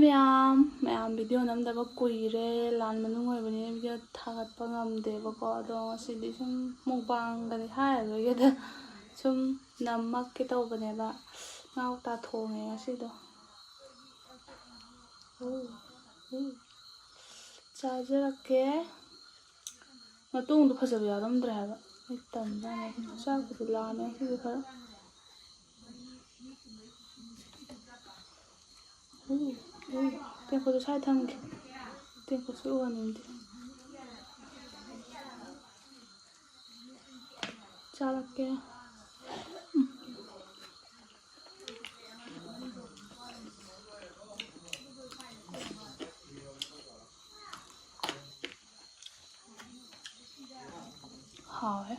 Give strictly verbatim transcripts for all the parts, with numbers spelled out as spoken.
ꯃꯌꯥꯝ ꯃꯌꯥꯝ ꯚꯤꯗꯤꯑꯣ ꯅꯝꯗꯕ ꯀꯨꯏꯔꯦ꯫ ꯂꯥꯟ ꯃꯅꯨꯡ ꯑꯣꯏꯕꯅꯤꯅ ꯚꯤꯗꯤꯑꯣ ꯊꯥꯒꯠꯄ ꯉꯝꯗꯦꯕꯀꯣ꯫ ꯑꯗꯣ ꯉꯁꯤꯗꯤ ꯁꯨꯝ ꯃꯨꯛꯕꯥꯡꯒꯗꯤ ꯍꯥꯏꯔꯔꯣꯏꯒꯦꯗ, ꯁꯨꯝ ꯅꯝꯃꯛꯀꯦ ꯇꯧꯕꯅꯦꯕ꯫ ꯉꯥ ꯀꯧꯇꯥ ꯊꯣꯡꯉꯦ ꯉꯁꯤꯗꯣ꯫ ꯎ, ꯎ꯫ ꯆꯥꯖꯔꯛꯀꯦ꯫ ꯃꯇꯣꯡꯗꯣ ꯐꯖꯕ ꯌꯥꯎꯔꯝꯗ꯭ꯔꯦ ꯍꯥꯏꯕ꯫ ꯑꯩ ꯇꯟꯖꯥꯠꯅꯤ꯫ ꯆꯥꯛꯄꯨꯗꯤ ꯂꯥꯝꯃꯦ ꯉꯁꯤꯗꯤ ꯈꯔ꯫ ꯎ, ꯎ꯫ ꯇꯦꯡꯀꯣꯠꯇꯣ ꯁ꯭ꯋꯥꯏ ꯊꯝꯒꯦ꯫ ꯇꯦꯡꯀꯣꯠꯁꯨ ꯎꯍꯟꯅꯤꯡꯗꯦ꯫ ꯆꯥꯔꯛꯀꯦ꯫ ꯍꯥꯎꯋꯦ꯫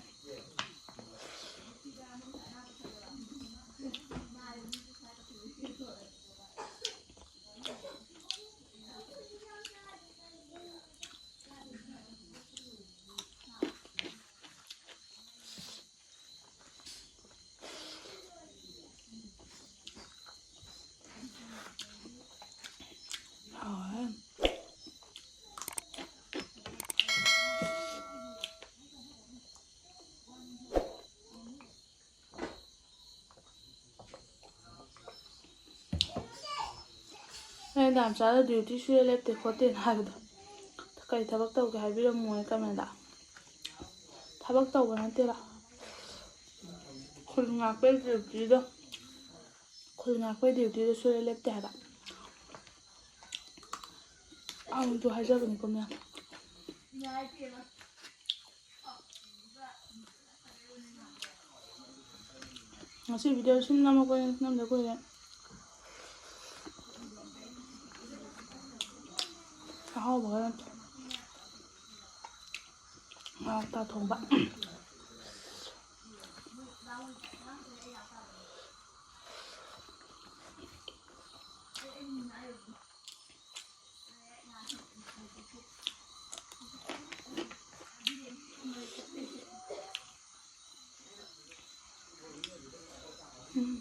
ꯍꯥꯎꯋꯦ꯫ ꯑꯩꯅ ꯗꯥꯝꯆꯥꯗ ꯗ꯭ꯌꯨꯇꯤ ꯁꯨꯔꯦ ꯂꯦꯞꯇꯦ ꯈꯣꯠꯇꯦꯅ ꯍꯥꯏꯕꯗꯣ, ꯀꯔꯤ ꯊꯕꯛ ꯇꯧꯒꯦ ꯍꯥꯏꯕꯤꯔꯝꯃꯣ ꯀꯃꯦꯟꯗ꯫ ꯊꯕꯛ ꯇꯧꯕ ꯅꯠꯇꯦꯕ, ꯈꯨꯜ ꯉꯥꯛꯄꯩ ꯗ꯭ꯌꯨꯇꯤꯗꯣ, ꯈꯨꯜ ꯉꯥꯛꯄꯩ ꯗ꯭ꯌꯨꯇꯤꯗꯣ ꯁꯨꯔꯦ ꯂꯦꯞꯇꯦ ꯍꯥꯏꯕ꯫ ꯑꯃꯨꯛꯁꯨ ꯍꯥꯏꯖꯕꯅꯤꯀꯣ ꯃꯌꯥꯝ꯫ ꯉꯁꯤ ꯚꯤꯗꯤꯑꯣ ꯁꯨꯝ ꯅꯝꯃꯛꯄꯅꯤ, ꯅꯝꯗ ꯀꯨꯏꯔꯦ꯫ ꯑꯍꯥꯎꯕꯒ ꯅꯠꯇꯦ꯫ ꯉꯥ ꯀꯧꯇꯥ ꯊꯣꯡꯕ꯫ ꯎꯝ꯫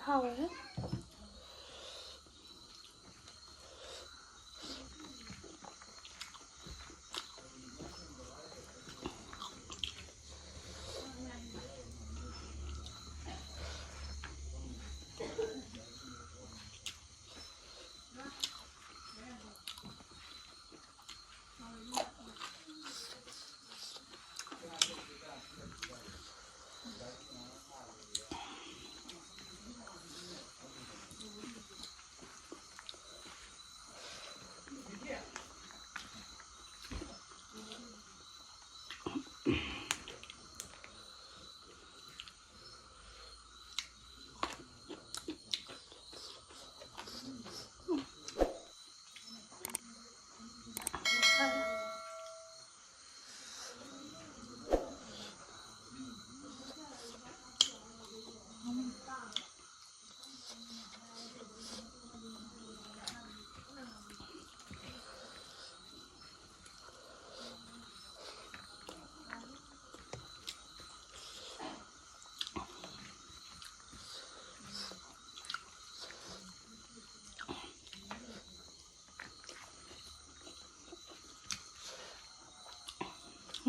ꯍꯥꯎꯋꯦ꯫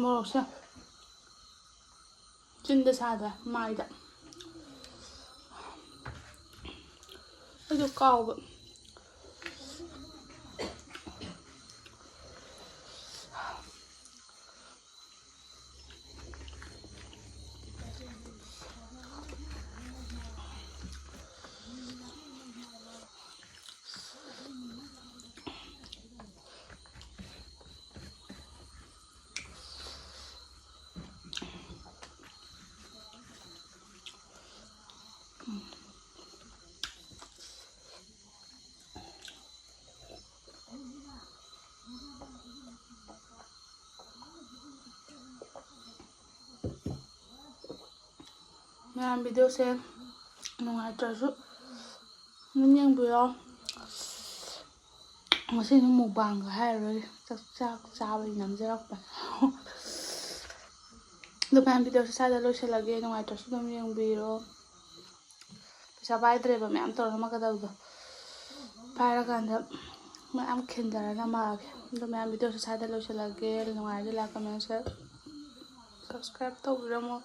ꯃꯣꯔꯣꯛꯁꯦ ꯆꯤꯟꯗ ꯁꯥꯗ꯭ꯔꯦ, ꯃꯥꯏꯗ꯫ ꯑꯩꯗꯣ ꯀꯥꯎꯕ꯫ ꯃꯌꯥꯝ, ꯚꯤꯗꯤꯑꯣꯁꯦ ꯅꯨꯡꯉꯥꯏꯇ꯭ꯔꯁꯨ ꯑꯗꯨꯝ ꯌꯦꯡꯕꯤꯔꯣ꯫ ꯉꯁꯤꯗꯤ ꯃꯨꯛꯕꯥꯡꯒ ꯍꯥꯏꯔꯔꯣꯏꯒꯦ, ꯆꯥꯛ, ꯆꯥꯛ ꯆꯥꯕꯒꯤ ꯅꯝꯖꯔꯛꯄꯅꯦ꯫ ꯑꯗꯣ ꯃꯌꯥꯝ, ꯚꯤꯗꯤꯑꯣꯁꯦ ꯁ꯭ꯋꯥꯏꯗ ꯂꯣꯏꯁꯤꯜꯂꯒꯦ, ꯅꯨꯡꯉꯥꯏꯇ꯭ꯔꯁꯨ ꯑꯗꯨꯝ ꯌꯦꯡꯕꯤꯔꯣ꯫ ꯄꯩꯁꯥ ꯄꯥꯏꯗ꯭ꯔꯦꯕ ꯃꯌꯥꯝ ꯇꯧꯔ ꯅꯝꯃꯛꯀꯗꯕꯗꯣ꯫ ꯄꯥꯏꯔꯀꯥꯟꯗ ꯃꯌꯥꯝ ꯈꯤꯟꯊꯔ ꯅꯝꯃꯛꯑꯒꯦ꯫ ꯑꯗꯣ ꯃꯌꯥꯝ videoꯁꯦ ꯁ꯭ꯋꯥꯏꯗ ꯂꯣꯏꯁꯤꯜꯂꯒꯦ꯫ ꯅꯨꯡꯉꯥꯏꯔꯗꯤ like, comment, share, subscribe ꯇꯧꯕꯤꯔꯝꯃꯣ꯫